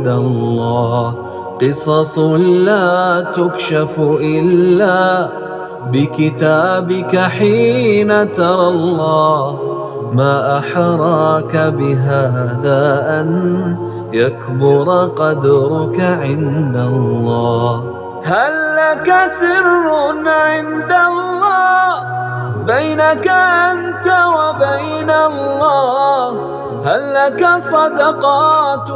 الله. قصص لا تكشف إلا بكتابك حين ترى الله. ما أحراك بهذا أن يكبر قدرك عند الله. هل لك سر عند الله بينك أنت وبين الله؟ هل لك صدقات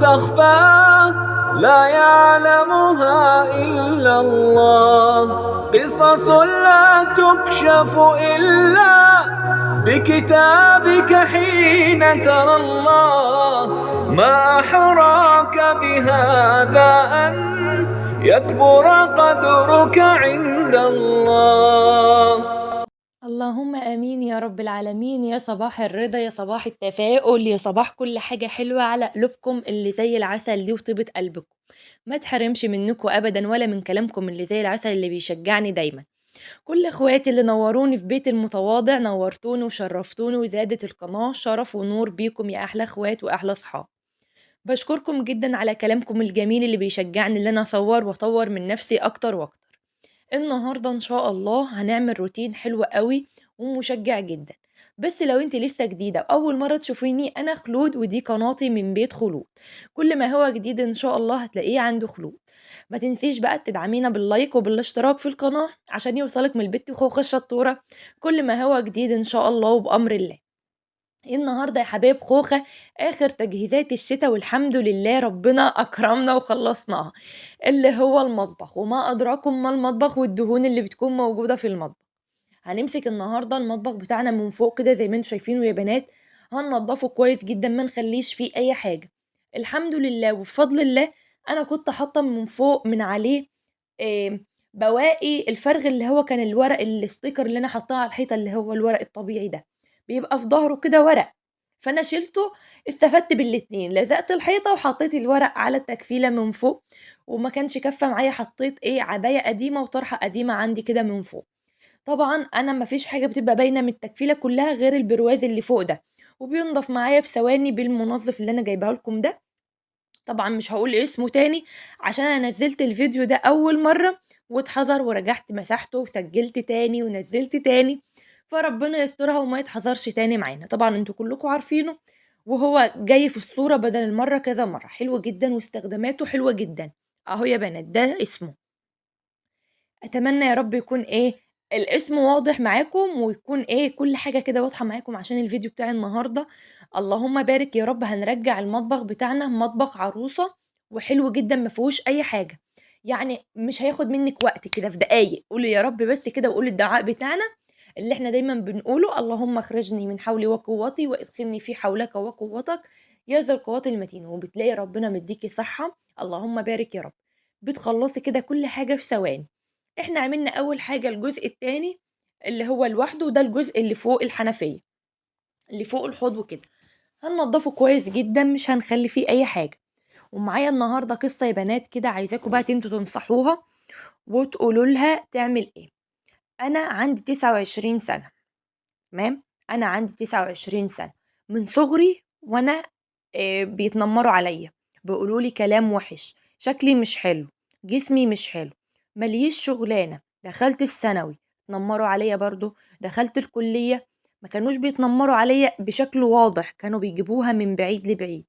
تخفى لا يعلمها إلا الله؟ قصص لا تكشف إلا بكتابك حين ترى الله. ما أحراك بهذا أن يكبر قدرك عند الله. اللهم امين يا رب العالمين. يا صباح الرضا، يا صباح التفاؤل، يا صباح كل حاجة حلوة على قلوبكم اللي زي العسل دي وطيبة قلبكم. ما تحرمش منكم ابدا ولا من كلامكم اللي زي العسل اللي بيشجعني دايما. كل اخواتي اللي نوروني في بيت المتواضع، نورتوني وشرفتوني وزادت القناة شرف ونور بيكم يا احلى اخوات واحلى اصحاب. بشكركم جدا على كلامكم الجميل اللي بيشجعني ان انا اصور واطور من نفسي اكتر واكتر. النهارده ان شاء الله هنعمل روتين حلو قوي ومشجع جدا. بس لو انت لسه جديدة اول مرة تشوفيني، انا خلود ودي قناتي من بيت خلود. كل ما هو جديد ان شاء الله هتلاقيه عند خلود. ما تنسيش بقى تدعمينا بال like وبالاشتراك في القناة عشان يوصلك من البت خوخه الشطوره كل ما هو جديد ان شاء الله وبامر الله. النهارده يا حبايب خوخه اخر تجهيزات الشتاء، والحمد لله ربنا اكرمنا وخلصناها، اللي هو المطبخ. وما ادراكم ما المطبخ والدهون اللي بتكون موجودة في المطبخ. هنمسك النهارده المطبخ بتاعنا من فوق كده زي ما انتم شايفينه يا بنات، هننضفه كويس جدا ما نخليش فيه اي حاجة. الحمد لله وبفضل الله انا كنت حاطه من فوق من عليه بواقي الفرغ اللي هو كان الورق ال sticker اللي انا حطاه على الحيطة، اللي هو الورق الطبيعي ده بيبقى في ظهره كده ورق، فانا شلته استفدت بالاتنين، لزقت الحيطة وحطيت الورق على التكفيله من فوق، وما كانش كفه معايا حطيت عباية قديمة وطرحه قديمة عندي كده من فوق. طبعا انا ما فيش حاجة بتبقى باينة من التكفيله كلها غير البرواز اللي فوق ده، وبينضف معايا بثواني بالمنظف اللي انا جايباه لكم ده. طبعا مش هقول اسمه تاني عشان انا نزلت الفيديو ده اول مرة واتحذر ورجعت مسحته وسجلت تاني ونزلت تاني، فربنا يسترها وما يتحذرش تاني معانا. طبعا انتوا كلكم عارفينه وهو جاي في الصورة بدل المرة كذا مرة. حلو جدا واستخداماته حلوة جدا. اهو يا بنات ده اسمه. اتمنى يا رب يكون الاسم واضح معاكم ويكون كل حاجة كده واضحة معاكم عشان الفيديو بتاع النهارده اللهم بارك يا رب. هنرجع المطبخ بتاعنا مطبخ عروسه وحلو جدا ما فيهوش اي حاجة، يعني مش هياخد منك وقت كده، في دقايق. قولي يا رب بس كده وقولي الدعاء بتاعنا اللي احنا دايما بنقوله، اللهم اخرجني من حولي وقوتي وادخلني في حولك وقوتك يا ذا القوات المتين. وبتلاقي ربنا مديكي صحة، اللهم بارك يا رب. بتخلصي كده كل حاجة في ثواني. احنا عملنا اول حاجة الجزء الثاني اللي هو لوحده، وده الجزء اللي فوق الحنفية اللي فوق الحوض وكده، هننضفه كويس جدا مش هنخلي فيه اي حاجة. ومعايا النهارده قصة يا بنات كده عايزاكم بقى انتوا تنصحوها وتقولوا لها تعمل ايه. انا عندي 29 سنة، تمام؟ انا عندي 29 سنة، من صغري وانا بيتنمروا عليا، بيقولوا لي كلام وحش، شكلي مش حلو، جسمي مش حلو، مليش شغلانة. دخلت الثانوي اتنمروا عليا برضو، دخلت الكلية ما كانوش بيتنمروا عليا بشكل واضح، كانوا بيجيبوها من بعيد لبعيد.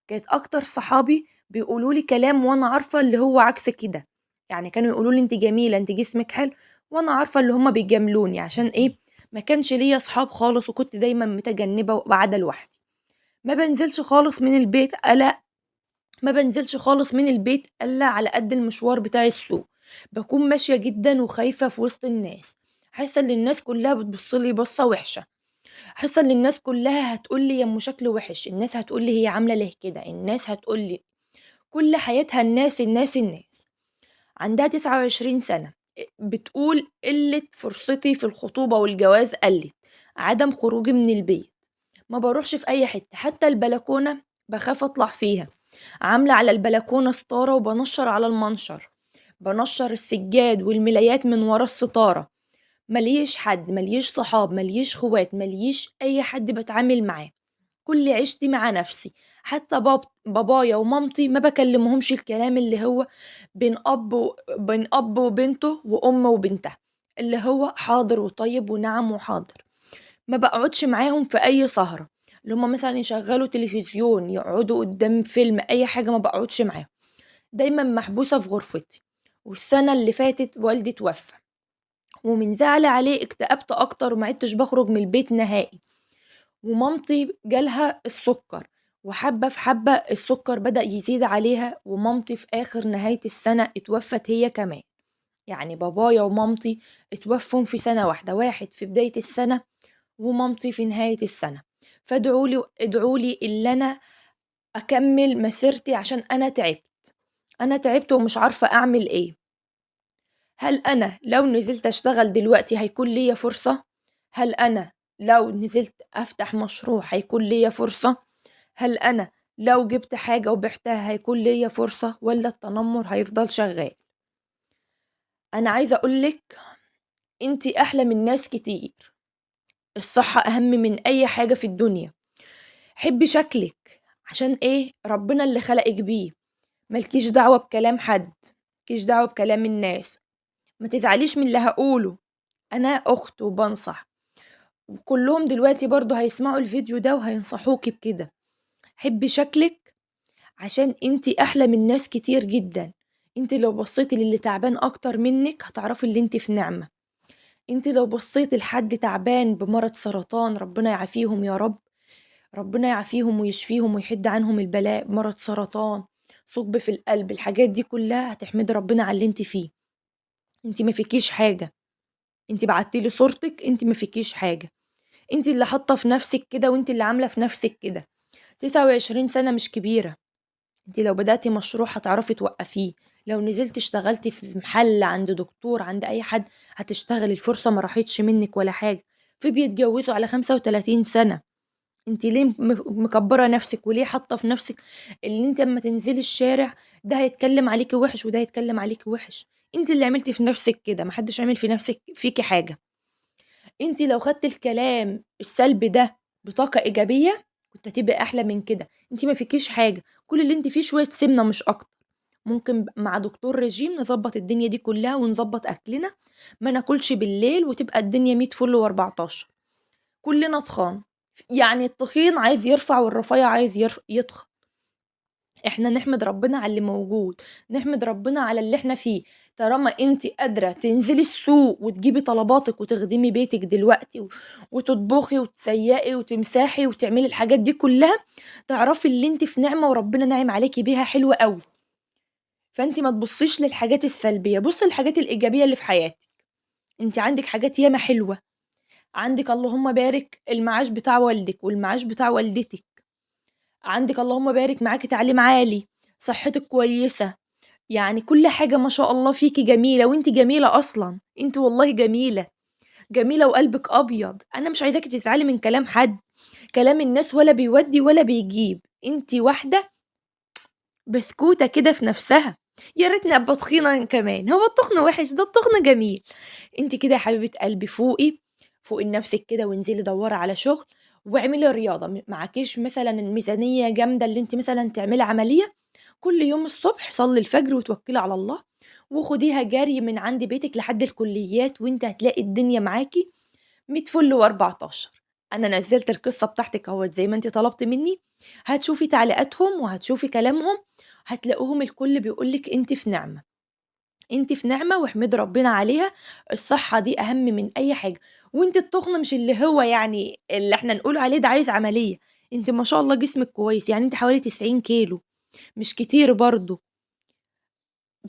كانت اكتر صحابي بيقولوا لي كلام وانا عارفه اللي هو عكس كده، يعني كانوا يقولوا لي انت جميلة، انت جسمك حلو، وانا عارفه اللي هما بيجاملوني عشان ايه، ما كانش ليا اصحاب خالص، وكنت دايما متجنبه وقاعدة لوحدي، ما بنزلش خالص من البيت الا ما بنزلش خالص من البيت الا على قد المشوار بتاع السوق. بكون ماشية جدا وخايفة في وسط الناس، حاسه ان الناس كلها بتبص لي بصة وحشة، حاسه ان الناس كلها هتقول لي يا ام شكل وحش، الناس هتقول لي هي عامله ليه كده، الناس هتقول لي كل حياتها الناس الناس الناس. عندها 29 سنة، بتقول قلة فرصتي في الخطوبة والجواز قلت، عدم خروجي من البيت، ما بروحش في اي حتة، حتى البلكونه بخاف اطلع فيها، عامله على البلكونه ستارة وبنشر على المنشر، بنشر السجاد والملايات من ورا الستارة، مليش حد، مليش صحاب، مليش خوات، مليش اي حد بتعامل معاه. كل عيشتي مع نفسي، حتى بابايا ومامتي ما بكلمهمش الكلام اللي هو بين أب وبنته وأم وبنتها، اللي هو حاضر وطيب ونعم وحاضر. ما بقعدش معاهم في أي سهرة، اللي هم مثلا يشغلوا تلفزيون، يقعدوا قدام فيلم، أي حاجة، ما بقعدش معاهم، دايما محبوسة في غرفتي. والسنة اللي فاتت والدي توفى، ومن زعل عليه اكتئبت أكتر وما عدتش بخرج من البيت نهائي. ومامتي جالها السكر، وحبة في حبة السكر بدأ يزيد عليها، ومامتي في آخر نهاية السنة اتوفت هي كمان. يعني بابايا ومامتي اتوفوا في سنة واحدة، واحد في بداية السنة ومامتي في نهاية السنة. فادعولي، ادعولي اللي أنا أكمل مسيرتي، عشان أنا تعبت، أنا تعبت ومش عارفة أعمل إيه. هل أنا لو نزلت أشتغل دلوقتي هيكون ليا فرصة؟ هل أنا لو نزلت أفتح مشروع هيكون ليا فرصة؟ هل أنا لو جبت حاجة وبعتها هيكون ليا فرصة؟ ولا التنمر هيفضل شغال؟ أنا عايزة أقولك أنتي أحلى من ناس كتير، الصحة أهم من أي حاجة في الدنيا. حبي شكلك عشان إيه؟ ربنا اللي خلقك بيه، مالكيش دعوة بكلام حد، مالكيش دعوة بكلام الناس. ما تزعليش من اللي هقوله، أنا أخت وبنصح، وكلهم دلوقتي برضو هيسمعوا الفيديو ده وهينصحوكي بكده. حبي شكلك عشان انتي أحلى من ناس كتير جدا. انتي لو بصيتي للي تعبان أكتر منك هتعرفي اللي انتي في نعمة. انتي لو بصيتي لحد تعبان بمرض سرطان، ربنا يعافيهم يا رب، ربنا يعافيهم ويشفيهم ويحد عنهم البلاء، مرض سرطان، ثقب في القلب، الحاجات دي كلها هتحمدي ربنا على اللي انتي فيه. انتي ما فيكيش حاجة، انتي بعتيلي صورتك، انتي ما فيكيش حاجة، انتي اللي حاطة في نفسك كده وانتي اللي عاملة في نفسك كده. 29 سنة مش كبيرة، انتي لو بدأتي مشروع هتعرفي توقفيه، لو نزلتي اشتغلتي في محل عند دكتور عند اي حد هتشتغلي، الفرصة ما راحتش منك ولا حاجة. في بيتجوزوا على 35 سنة، انتي ليه مكبرة نفسك وليه حاطة في نفسك اللي انت اما تنزلي الشارع ده هيتكلم عليكي وحش وده هيتكلم عليكي وحش؟ انت اللي عملتي في نفسك كده، محدش عمل في نفسك فيكي حاجة. انت لو خدتي الكلام السلبي ده بطاقة إيجابية كنت هتبقي أحلى من كده. انت ما فيكيش حاجة، كل اللي انت فيه شوية سمنة مش أكتر. ممكن مع دكتور رجيم نظبط الدنيا دي كلها ونظبط أكلنا، ما ناكلش بالليل، وتبقى الدنيا 100 فل و14. كلنا تخان، يعني التخين عايز يرفع والرفيع عايز يتخن. احنا نحمد ربنا على اللي موجود، نحمد ربنا على اللي احنا فيه. طالما انت قادرة تنزلي السوق وتجيبي طلباتك وتخدمي بيتك دلوقتي وتطبخي وتسيقي وتمسحي وتعملي الحاجات دي كلها، تعرفي اللي انت في نعمة وربنا ناعم عليكي بيها حلوة قوي. فانت ما تبصيش للحاجات السلبية، بصي للحاجات الإيجابية اللي في حياتك. انت عندك حاجات ياما حلوة، عندك اللهم بارك المعاش بتاع والدك والمعاش بتاع والدتك، عندك اللهم بارك معاكي تعليم عالي، صحتك كويسة، يعني كل حاجة ما شاء الله فيكي جميلة، وانت جميلة أصلا، انت والله جميلة جميلة وقلبك أبيض. أنا مش عايزاكي تزعلي من كلام حد، كلام الناس ولا بيودي ولا بيجيب. انت واحدة بسكوتة كده في نفسها، يا ريتني ابقى تخينة كمان، هو التخن وحش؟ ده التخن جميل. انت كده يا حبيبة قلبي فوقي فوقي لنفسك كده، وانزلي دوري على شغل واعملي رياضة. معكيش مثلا الميزانية جامدة اللي انت مثلا تعملي عملية، كل يوم الصبح صلي الفجر وتوكلي على الله، وخديها جري من عند بيتك لحد الكليات، وانت هتلاقي الدنيا معاكي 100 فل و14. انا نزلت القصة بتاعتك اهوت زي ما انت طلبت مني، هتشوفي تعليقاتهم وهتشوفي كلامهم، هتلاقوهم الكل بيقولك انت في نعمة، انت في نعمة واحمدي ربنا عليها. الصحة دي اهم من اي حاجة. وانت التخن مش اللي هو يعني اللي احنا نقول عليه ده عايز عملية، انت ما شاء الله جسمك كويس، يعني انت حوالي 90 كيلو مش كتير برضو.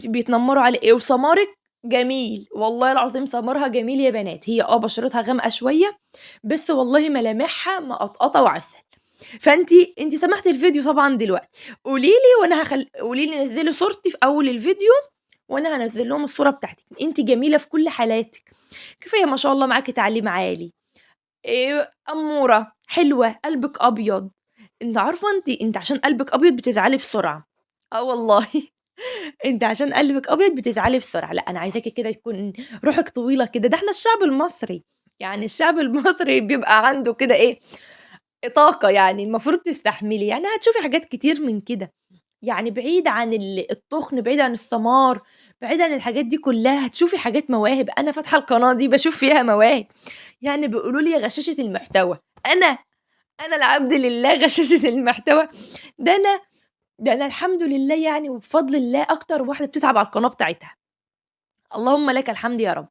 بيتنمروا على ايه؟ وسمارك جميل والله العظيم، سمرها جميل يا بنات، هي بشرتها غامقه شوية بس والله ملامحها مقطقطه وعسل. فانتي انتي سمحتي الفيديو طبعا دلوقتي، قولي لي وانا قولي لي نزلي صورتي في اول الفيديو وانا هنزل لهم الصورة بتاعتك. انتي جميلة في كل حالاتك، كفاية ما شاء الله معاكي تعليم عالي، إيه اموره حلوة، قلبك ابيض. انت عارفه انت عشان قلبك ابيض بتزعلي بسرعة. والله انت عشان قلبك ابيض بتزعلي بسرعة. لا انا عايزاكي كده يكون روحك طويلة كده. ده احنا الشعب المصري، يعني الشعب المصري بيبقى عنده كده ايه، طاقة يعني، المفروض تستحملي، يعني هتشوفي حاجات كتير من كده، يعني بعيد عن التخن، بعيد عن السمار، بعيد عن الحاجات دي كلها، هتشوفي حاجات مواهب. أنا فاتحة القناة دي باشوف فيها مواهب، يعني بيقولوا لي يا غشاشة المحتوى، أنا العبد لله غشاشة المحتوى، ده أنا الحمد لله يعني وبفضل الله أكتر واحدة بتتعب على القناة بتاعتها، اللهم لك الحمد يا رب.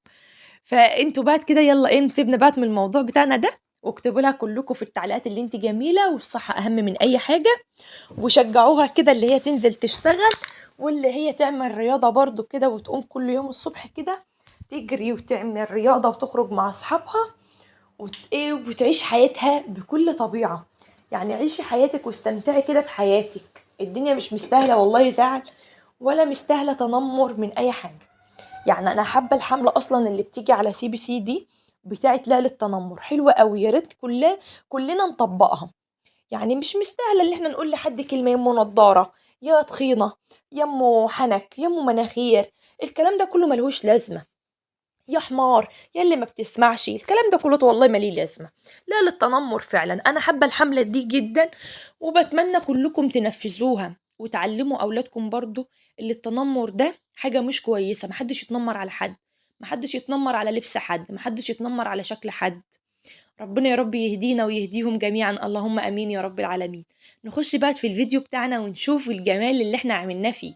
فأنتم بقى كده يالّا إيه نسيبنا بقى من الموضوع بتاعنا ده، واكتبوا لها كلكم في التعليقات اللي أنتِ جميلة والصحة أهم من أي حاجة، وشجعوها كده اللي هي تنزل تشتغل، واللي هي تعمل رياضة برضو كده، وتقوم كل يوم الصبح كده تجري وتعمل رياضة وتخرج مع أصحابها وتعيش حياتها بكل طبيعة. يعني عيشي حياتك واستمتعي كده بحياتك، الدنيا مش مستاهلة والله زعل ولا مستاهلة تنمر من أي حاجة. يعني أنا حابة الحملة أصلا اللي بتيجي على CBC دي بتاعت لا للتنمر، حلوة قوي، يا ريت كلنا نطبقها. يعني مش مستاهلة اللي احنا نقول لحد كلمة يمه نضارة، يا تخينة، يمه حنك، يمه مناخير، الكلام ده كله ملهوش لازمة، يا حمار، يا اللي ما بتسمعش، الكلام ده كله والله ما ليه لازمة. لا للتنمر فعلا، أنا حابة الحملة دي جدا، وبتمنى كلكم تنفذوها وتعلموا أولادكم برضو اللي التنمر ده حاجة مش كويسة. محدش يتنمر على حد، محدش يتنمر على لبس حد، محدش يتنمر على شكل حد. ربنا يا رب يهدينا ويهديهم جميعا، اللهم امين يا رب العالمين. نخش بقى في الفيديو بتاعنا ونشوف الجمال اللي احنا عملناه فيه.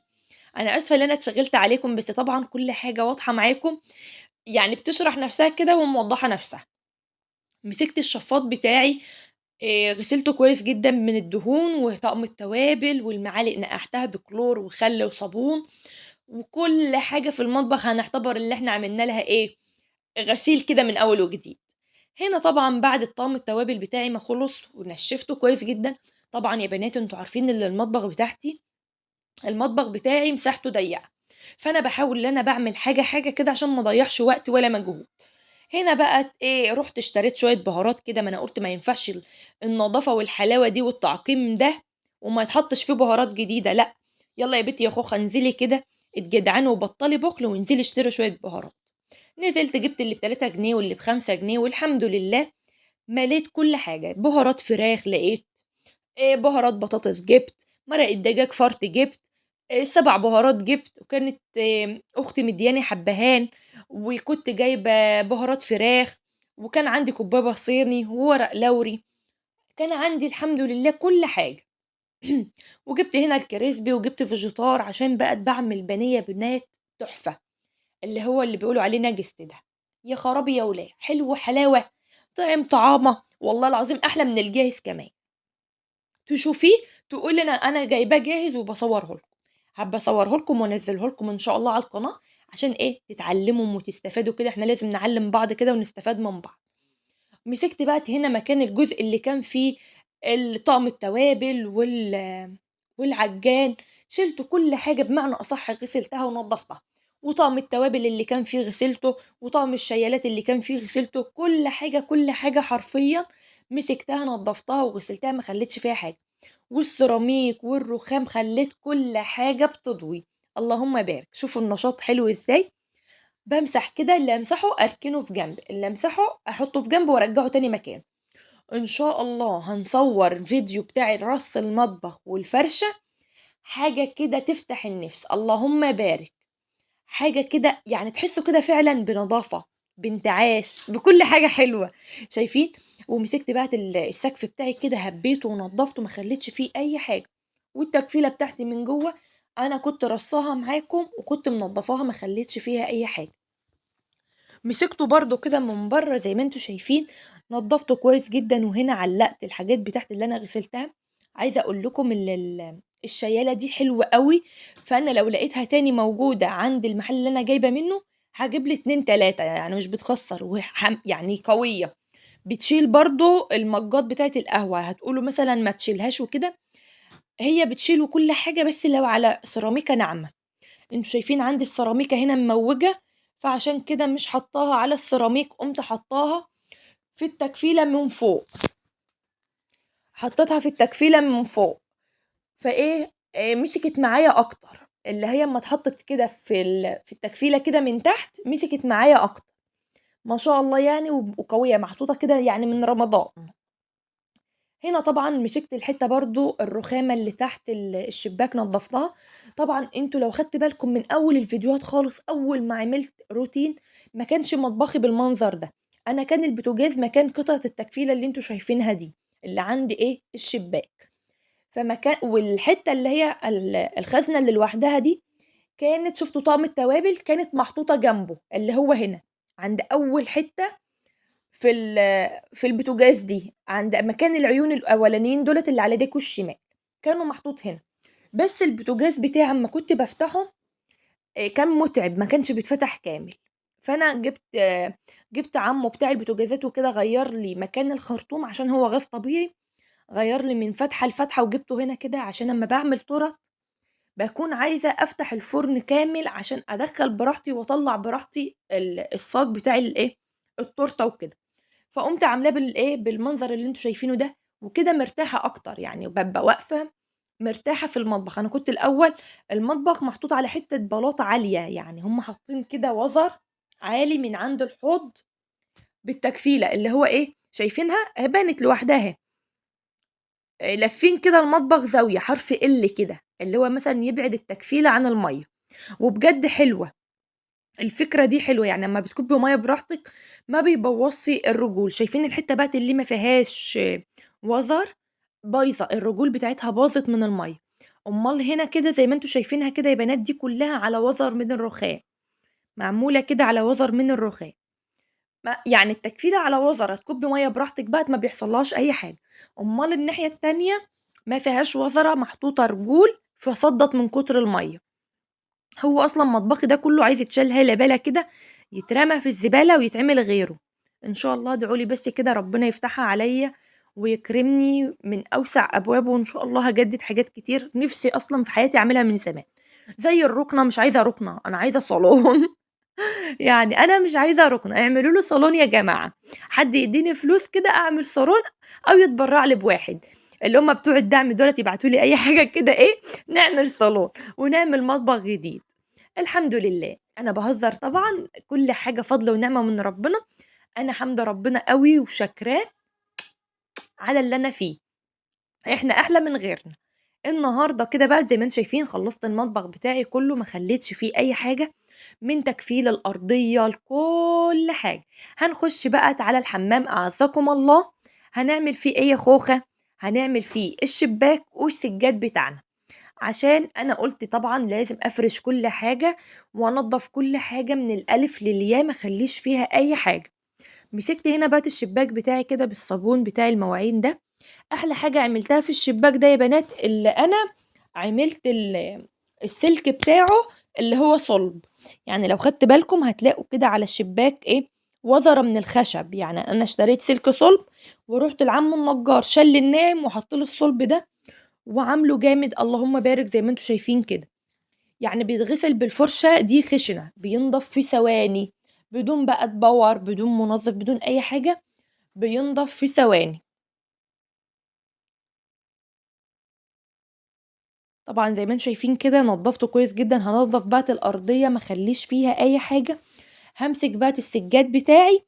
انا اسفه ان انا اتشغلت عليكم، بس طبعا كل حاجه واضحه معاكم، يعني بتشرح نفسها كده وموضحه نفسها. مسكت الشفاط بتاعي، غسلته كويس جدا من الدهون وطقم التوابل والمعالق، نقعتها بكلور وخل وصابون، وكل حاجه في المطبخ هنعتبر اللي احنا عملنا لها ايه، غسيل كده من اول وجديد. هنا طبعا بعد الطقم التوابل بتاعي ما خلص ونشفته كويس جدا. طبعا يا بنات انتوا عارفين ان المطبخ بتاعتي، المطبخ بتاعي مساحته ضيقه، فانا بحاول ان انا بعمل حاجه حاجه كده عشان ما اضيعش وقت ولا مجهود. هنا بقى ايه، رحت اشتريت شويه بهارات كده، ما انا قلت ما ينفعش النظافه والحلاوه دي والتعقيم ده وما يتحطش فيه بهارات جديده، لا يلا يا بنتي يا خوخه انزلي كده اتجدعاني وبطلي بخل وانزلي اشتري شويه بهارات. نزلت جبت اللي ب3 جنيه واللي ب5 جنيه، والحمد لله مليت كل حاجه. بهارات فراخ لقيت، بهارات بطاطس جبت، مرق الدجاج فرط جبت، 7 بهارات جبت، وكانت اختي مدياني حبهان، وكنت جايبه بهارات فراخ، وكان عندي كبابه صيني وورق لوري، كان عندي الحمد لله كل حاجه. وجبت هنا ال crispy وجبت فيجيتار عشان بقى بعمل بانيه بنات تحفه، اللي هو اللي بيقولوا عليه ناجست ده، يا خرابي يا ولاد، حلو حلاوه، طعم طعامه والله العظيم احلى من الجاهز كمان. تشوفيه تقولي انا جايباه جاهز وبصوره لكم، هبقى اصوره لكم وانزله لكم ان شاء الله على القناه عشان ايه، تتعلموا وتستفادوا كده، احنا لازم نعلم بعض كده ونستفاد من بعض. مسكت بقى هنا مكان الجزء اللي كان فيه الطقم التوابل والعجان، شلت كل حاجه بمعنى اصح، غسلتها ونظفتها، وطقم التوابل اللي كان فيه غسلته، وطقم الشيالات اللي كان فيه غسلته، كل حاجه كل حاجه حرفيا مسكتها نظفتها وغسلتها، ما خليتش فيها حاجه. والسيراميك والرخام خليت كل حاجه بتضوي، اللهم بارك. شوفوا النشاط حلو ازاي. بمسح كده، اللي امسحه اركنه في جنب، اللي امسحه احطه في جنب وارجعه تاني مكانه. ان شاء الله هنصور فيديو بتاع رص المطبخ والفرشه، حاجه كده تفتح النفس، اللهم بارك، حاجه كده يعني تحسوا كده فعلا بنظافه، بانتعاش، بكل حاجه حلوه، شايفين. ومسكت بقى السقف بتاعي كده، هبيته ونضفته، ما خليتش فيه اي حاجه. والتكفيله بتاعتي من جوه انا كنت رصاها معاكم وكنت منضفاها، ما خليتش فيها اي حاجه. مسكته برضو كده من بره زي ما انتوا شايفين، نضفته كويس جدا. وهنا علقت الحاجات بتاعتي اللي انا غسلتها. عايزه اقول لكم الشياله دي حلوه قوي، فانا لو لقيتها تاني موجوده عند المحل اللي انا جايبه منه هجيب لي 2 3، يعني مش بتخسر، يعني قويه، بتشيل برضو المجات بتاعت القهوه. هتقولوا مثلا ما تشيلهاش وكده، هي بتشيل كل حاجه، بس لو على سيراميكا ناعمه. انتوا شايفين عندي السيراميكا هنا مموجه، فعشان كده مش حطاها على السيراميك، قمت حطاها في التكفيله من فوق، حطيتها في التكفيله من فوق، فايه مسكت معايا اكتر. اللي هي اما اتحطت كده في التكفيله كده من تحت مسكت معايا اكتر ما شاء الله يعني، وقويه، محطوطه كده يعني من رمضان. هنا طبعا مسكت الحتة برضو الرخامه اللي تحت الشباك نظفتها. طبعا انتوا لو خدت بالكم من اول الفيديوهات خالص، اول ما عملت روتين ما كانش مطبخي بالمنظر ده، انا كان البوتاجاز مكان قطعه التكفيله اللي انتوا شايفينها دي اللي عند ايه الشباك، فمكان والحتة اللي هي الخزنة اللي لوحدها دي كانت، شفتوا طقم التوابل كانت محطوطة جنبه اللي هو هنا عند اول حتة في البوتاجاز دي، عند مكان العيون الاولانيين دولت اللي على ايديكوا الشمال، كانوا محطوط هنا. بس البوتاجاز بتاعي اما كنت بفتحه كان متعب، ما كانش بيتفتح كامل. فانا جبت عمو بتاع البوتاجازات وكده، غير لي مكان الخرطوم عشان هو غاز طبيعي، غير لي من فتحه لفتحه وجبته هنا كده عشان اما بعمل تورت بكون عايزه افتح الفرن كامل عشان ادخل براحتي واطلع براحتي الصاج بتاع الايه التورتة وكده. فقمت عاملاه بالايه بالمنظر اللي انتوا شايفينه ده وكده، مرتاحة اكتر يعني، ببقى واقفة مرتاحة في المطبخ. انا كنت الاول المطبخ محطوط على حتة بلاطة عالية، يعني هم حاطين كده وزر عالي من عند الحوض بالتكفيله اللي هو ايه شايفينها بانت لوحدها، لافين كده المطبخ زاوية حرف ال كده اللي هو مثلا يبعد التكفيله عن المية. وبجد حلوة الفكرة دي، حلوة يعني لما بتكبي مية براحتك ما بيبوظش الرجول. شايفين الحتة بقى اللي ما فيهاش وزر بايظة، الرجول بتاعتها باظت من المية. امال هنا كده زي ما انتوا شايفينها كده يا بنات، دي كلها على وزر من الرخام، معمولة كده على وزر من الرخام، يعني التكفيله على وزر هتكبي مية براحتك بقى ما بيحصلهاش اي حاجة. امال الناحية التانية ما فيهاش وزره، محطوطة رجول فصدت من كتر المية. هو اصلا مطبخي ده كله عايز يتشال هلا بالا كده، يترمى في الزبالة ويتعمل غيره ان شاء الله. ادعولي بس كده ربنا يفتحها عليا ويكرمني من اوسع ابوابه، وان شاء الله هجدد حاجات كتير نفسي اصلا في حياتي اعملها من زمان، زي الركنه. مش عايزه ركنه، انا عايزه صالون يعني انا مش عايزه ركنه، اعملوا له صالون يا جماعة، حد يديني فلوس كده اعمل صالون، او يتبرع لي بواحد، اللي هم بتوع الدعم دولت يبعتوا لي اي حاجة كده ايه، نعمل صالون ونعمل مطبخ جديد. الحمد لله. انا بهزر طبعا، كل حاجة فضل ونعمه من ربنا، انا حامده ربنا قوي وشاكراه على اللي انا فيه، احنا احلى من غيرنا. النهارده كده بقى زي ما انتم شايفين خلصت المطبخ بتاعي كله، ما خليتش فيه اي حاجة من تكفيل الارضية لكل حاجة. هنخش بقى على الحمام اعزكم الله، هنعمل فيه ايه يا خوخه؟ هنعمل فيه الشباك والسجاد بتاعنا، عشان انا قلت طبعا لازم افرش كل حاجة وانضف كل حاجة من الالف للياء، ما اخليش فيها اي حاجة. مسكت هنا بقى الشباك بتاعي كده بالصابون بتاع المواعين ده. احلى حاجة عملتها في الشباك ده يا بنات، اللي انا عملت السلك بتاعه اللي هو صلب، يعني لو خدت بالكم هتلاقوا كده على الشباك ايه وزره من الخشب. يعني انا اشتريت سلك صلب ورحت لعم النجار شل الناعم وحط له الصلب ده وعامله جامد اللهم بارك زي ما انتم شايفين كده. يعني بيتغسل بالفرشه دي خشنه، بينضف في ثواني بدون بقى تبور، بدون منظف، بدون اي حاجة، بينضف في ثواني. طبعا زي ما انتم شايفين كده نضفته كويس جدا. هنضف بقى الارضية ما خليش فيها اي حاجة. همسك بقى السجاد بتاعي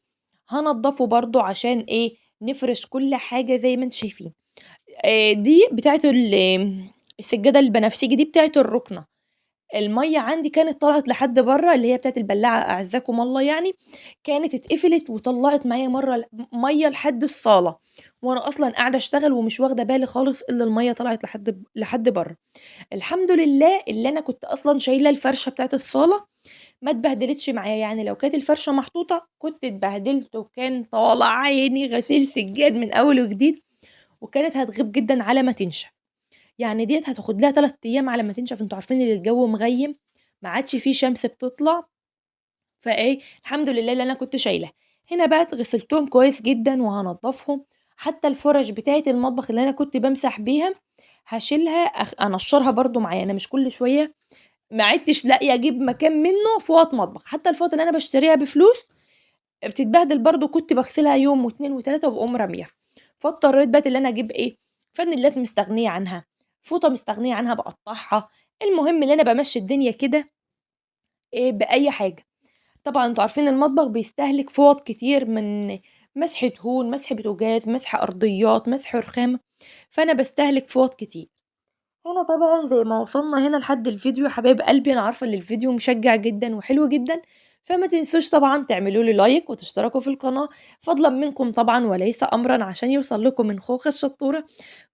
هنضفه برضو عشان ايه نفرش كل حاجة زي ما انتم شايفين. دي بتاعه السجادة البنفسجي دي بتاعه الركنه. المية عندي كانت طلعت لحد بره، اللي هي بتاعه البلاعة اعزكم الله، يعني كانت اتقفلت وطلعت معايا مرة مية لحد الصاله، وانا اصلا قاعدة اشتغل ومش واخده بالي خالص الا المية طلعت لحد بره. الحمد لله اللي انا كنت اصلا شايله الفرشة بتاعه الصاله ما اتبهدلتش معايا، يعني لو كانت الفرشة محطوطة كنت اتبهدلت وكان طالع عيني غسيل سجاد من اول وجديد، وكانت هتغيب جدا على ما تنشف. يعني ديت هتاخد لها 3 ايام على ما تنشف. انتوا عارفين ان الجو مغيم ما عادش فيه شمس بتطلع، فايه الحمد لله اللي انا كنت شايله. هنا بقى غسلتهم كويس جدا وهنضفهم. حتى الفرش بتاعه المطبخ اللي انا كنت بمسح بيها هشيلها انشرها برضو معايا. انا مش كل شوية ما عدتش لاقيه اجيب مكان منه فوط مطبخ، حتى الفوط اللي انا بشتريها بفلوس بتتبهدل برضو، كنت بغسلها يوم واتنين وتلاتة وبقوم راميها. فاضطريت بقى اللي انا اجيب ايه فانيلات مستغنيه عنها، فوطه مستغنيه عنها بقطعها. المهم اللي انا بمشي الدنيا كده ايه باي حاجة. طبعا انتوا عارفين المطبخ بيستهلك فوط كتير مسح دهون، مسح بوتاجاز، مسح أرضيات، مسح رخامة، فأنا باستهلك فوط كتير. هنا طبعا زي ما وصلنا هنا لحد الفيديو حبايب قلبي، أنا عارفة إن الفيديو مشجع جدا وحلو جدا، فما تنسوش طبعا تعملوا لي like وتشتركوا في القناة فضلا منكم طبعا وليس أمرا، عشان يوصل لكم من خوخة الشطورة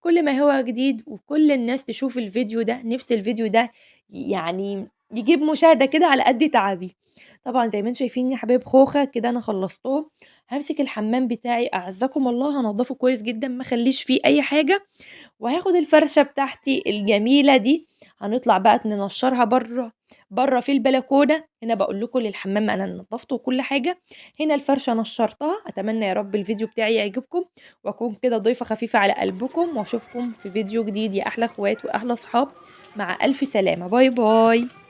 كل ما هو جديد، وكل الناس تشوف الفيديو ده. نفس الفيديو ده يعني يجيب مشاهدة كده على قد تعبي. طبعا زي ما انتم شايفين يا حبايب خوخة كده انا خلصتهم. همسك الحمام بتاعي اعزكم الله، هنضفه كويس جدا ما اخليش فيه اي حاجة، وهاخد الفرشة بتاعتي الجميلة دي، هنطلع بقى ننشرها بره بره في البلكونه. هنا بقول لكم للحمام انا نضفته وكل حاجة، هنا الفرشة نشرتها. اتمنى يا رب الفيديو بتاعي يعجبكم، واكون كده ضيفه خفيفة على قلبكم، واشوفكم في فيديو جديد يا احلى اخوات واحلى اصحاب. مع الف سلامه، bye bye.